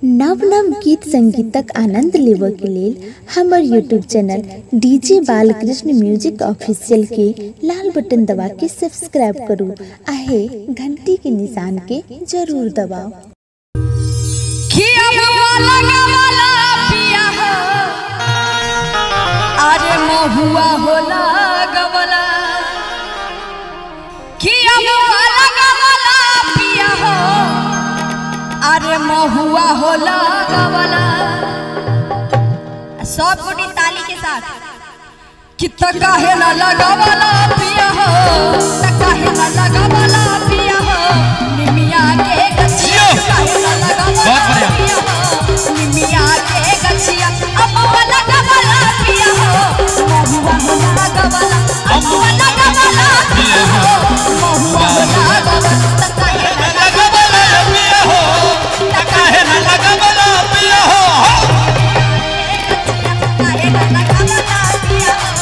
नव नव गीत संगीतक आनंद लेबऽ के लेल हमर YouTube channel DJ Balkrishna music official के लाल बटन दबा के सब्सक्राइब करू आ हे घंटी के निशान के जरूर दबाओ। अरे महुआ होला गवला पिया हो, अरे महुआ होला गवला। सब गोटी ताली के साथ कि काहे ना लगवला पिया हो, काहे ना लगवला पिया हो, निमिया के गछिया काहे ना लगवला पिया हो, निमिया के गछिया अम्मा लगवला पिया हो, महुआ होला गवला, अम्मा लगवला पिया हो, महुआ होला गवला, काहे ना लगवला पिया हो, काहे ना लगवला पिया हो, काहे ना लगवला पिया हो,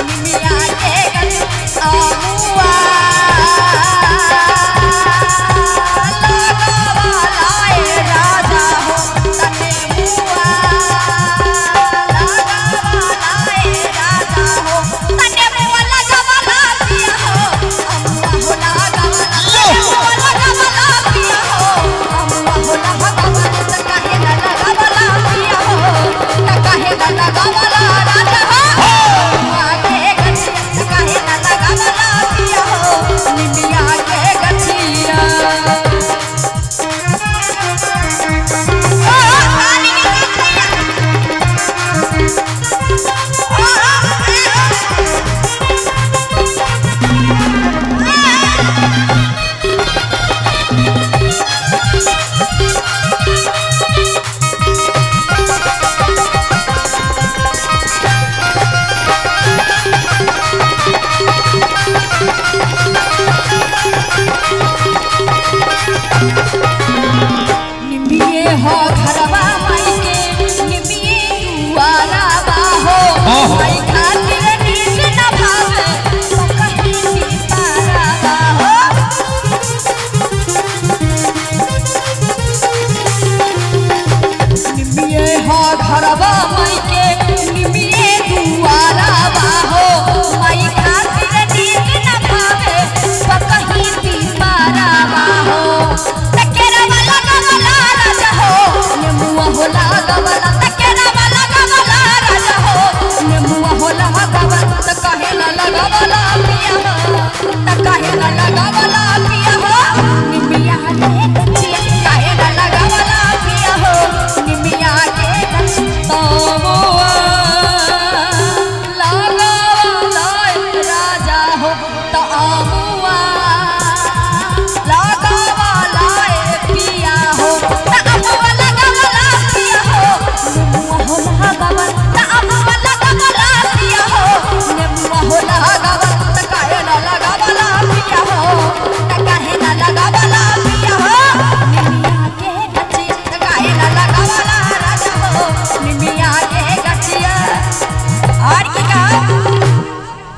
निमिया के गछिया अमुआ लगवला ए राजा हो, तने मुआ लगवला ए राजा हो, तने मुआ लगवला पिया हो, अमुआ होला गवला, अमुआ लगवला पिया हो, अमुआ होला गवला, काहे ना लगवला पिया हो, काहे ना लगवला राजा हो, अमुआ के गछिया काहे ना लगवला पिया हो, निमिया के गछिया। निमिये हो घरवा माई के, निमिये दुआरा बा हो, माई खातिर नीक न भावे तो कहीं भी पारा बा हो। निमिये हो घरवा माई के, निमिये दुआरा बा हो, माई खातिर नीक न भावे तो कहीं भी पारा बा हो। तकेरा वाला गवला राजा हो, नेमुआ होला गवला, तकेरा वाला गवला राजा हो, नेमुआ होला गवला, त काहे ना लगवला पिया हो, त काहे ना लगवला पिया हो, निमिया के गछिया काहे ना लगवला पिया हो, निमिया के गछिया तमुआ लगवला राजा हो, त अमुआ लगवला पिया हो, त अमुआ लगवला पिया हो, नेमुआ होला गवला, त अमुआ लगवला पिया हो, नेमुआ होला गवला, त काहे ना लगवला पिया हो, त काहे ना लगवला पिया हो, निमिया के गछिया त काहे ना लगवला राजा हो, निमिया के गछिया। और की कहा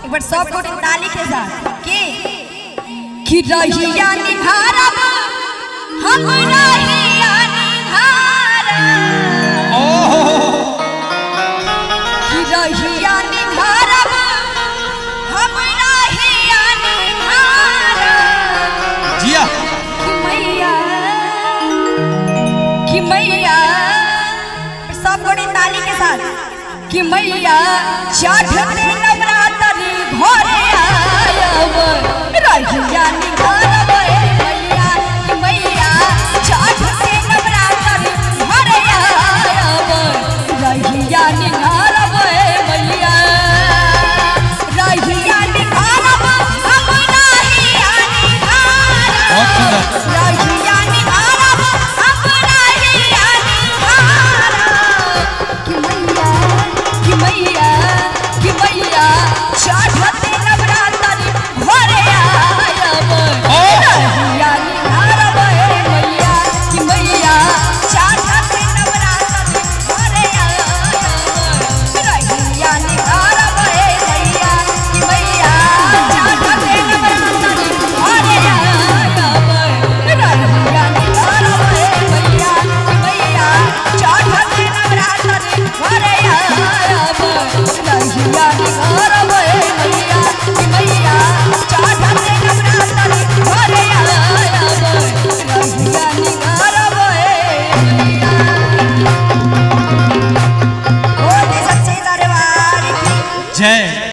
एक बार सब गोटी ताली के साथ कि रहिया निहारब हम, रहिया निहारब, कि रहिया निहारब हम, रहिया निहारब, जिया कि मैया, कि मैया, सब गोटी ताली के साथ कि मैया चढ़ते नवरात्रि घरे आयब, रहिया निहारब।